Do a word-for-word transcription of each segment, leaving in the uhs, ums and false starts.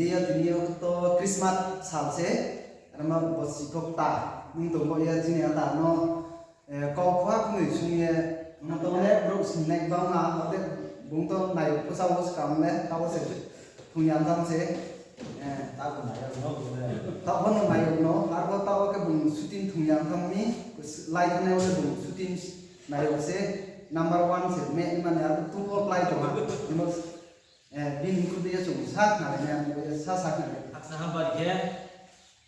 Ye tini yo to Christmas sal se, arma bo si kho kta, nung tong bo ye chini ata no, eh, kau kha khunoi sung ye, no to le brouh sing nai bang ma, no de bung to nai phusa wo skam le, tao se thung yang tham se, eh, tao bo nai yo no, tao bo no nai yo no, arbo tao khe bung shooting thung yang tham mi, lai thanai wo le bung shooting nai yo se, number one se, me mani arbo tu apply to ha, Eh, bini khuti ye chung sa khnalai nai, sa sa khnalai. Khaksa hambai khe,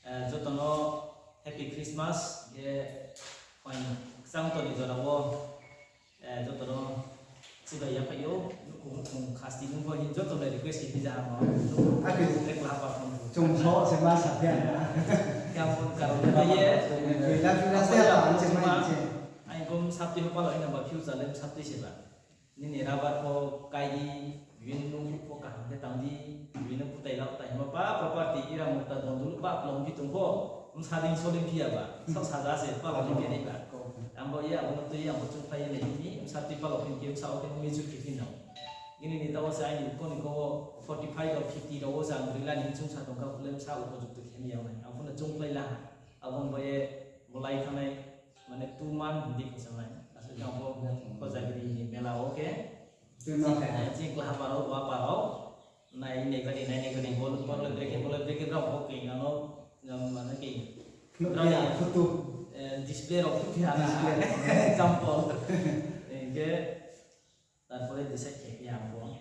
eh, joto no Happy Christmas, khe phaing kchang toni jora wo, eh, joto no chibai ya phai ou, nukhung nukhung khasti nung bo hin joto no request khe phi ja hamo. Akhe khe kla haba phone. Chung so se ma sa phai na. Khe phone karon ba ye. Kela kela se ya, ang se ma se. Ai kom sapti ho palo ina ba future le sapti se ba. Nini rubber pho kai di, bini nung pho kaham khe tang di, bini kutai lak tai himo pa property ira mukta dondulu pa plong phi tong pho, bsa ding soling phi ya ba, sao saja se palo ni khe nai ba. Ang bo ye abo no tui ye ang bo chungphlai ye nai hini, bsa tui palo phi khe bsa o khe nung mijur khe phi nao. Gini ni tao se aini ko ni ko forty five or fifty rao wo jang rila ni chungsa tong kha, bsa upojukto khe mi ya nai. Ang pho no chungphlai la ha, abo no bo ye bolai thanai. Mane two month hing di khe sanai. Asa jang bo Kojagiri ni mela wo khe. Two month. Chini, eh, chini klaha parao, wa parao. Nai, nai gari, nai, nai gari, bol, bol, brake, bol, brake, rao bo khe ano, jang mane khe. Rao ya, photo. Eh, display rao photo ya. Display. Example. Hingkhe, Tarpore decide khe khe ang bo,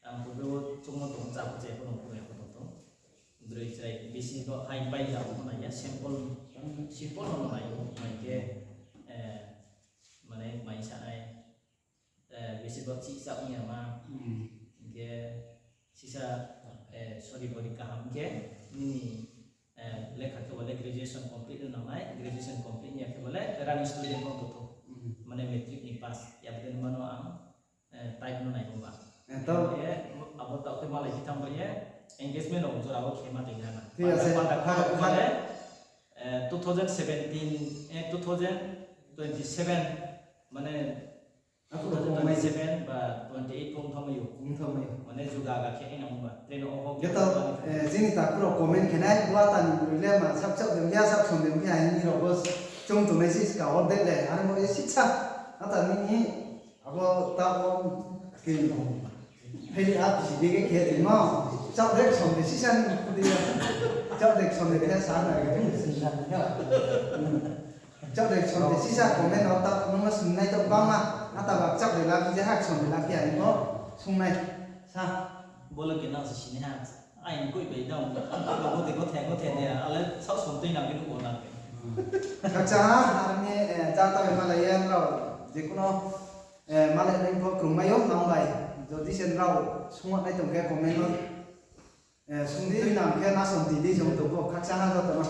ang bo beo chungmo tong, chá bo chá bo no phurai bo tong tong. Droi chrai bisi bo hai pai ya bo nai ya, simple, simple no nai bo, mai khe, eh, mane mai sanai, eh, bisi bo chih chá ya ma, hingkhe sisa, eh, sorry bori kaham khe, nini, eh, lekha khe bo le graduation complete no nangnai, graduation complete ya khe bo le running student no tongthou. Mane matric ni pass, ya bo mano ang, eh, type no nai bo ba. Eh, to. Ye, abo taoh khe malai khe thanng bai ye, engagement rao jora wo khe ma tong na na. Thik ase. Panda, panda kha, kha, kha le, eh, two thousand seventeen, eh, two thousand twenty-seven, mane, aphuru two thousand twenty-seven ba twenty-eight pho ongthaoh mai ou. Ongthaoh mai ou. Mane juga ga khe nai nang ba. Train o ho. Joto, eh, chini takhu rao comment khe nai, bo ata ni broi le ma sak chak de ya, sak som de ya, hini rao bo chung tongnai si ska o de le, are mo ye sisa. Ata nini, Abo ta bo khe no. Hei, a bisi de khe khe tongmo. Chak dek som de sisa ni khude ya. Chak dek som de khe sa na. Chak dek som de sisa comment no ta nung no swungnai to bangma. Ata ba chak de la khe je hak som de la khe ani bo swungnai. Sa. Bo le khe nang se sini ha. Ai, koi bai dong. Bo de ko the ko the de. Ale sao som tui nang khe nung bo nang. Khakchang ha, army, eh, ja ta bai malai ye nrao. Je kuno Eh, malai nai pho krungmai ou, nang bai. Jodi se nrao sungma nai tong khe comment no, eh, sung di nang khe na som di di jong tong pho, khakchang ha joto no.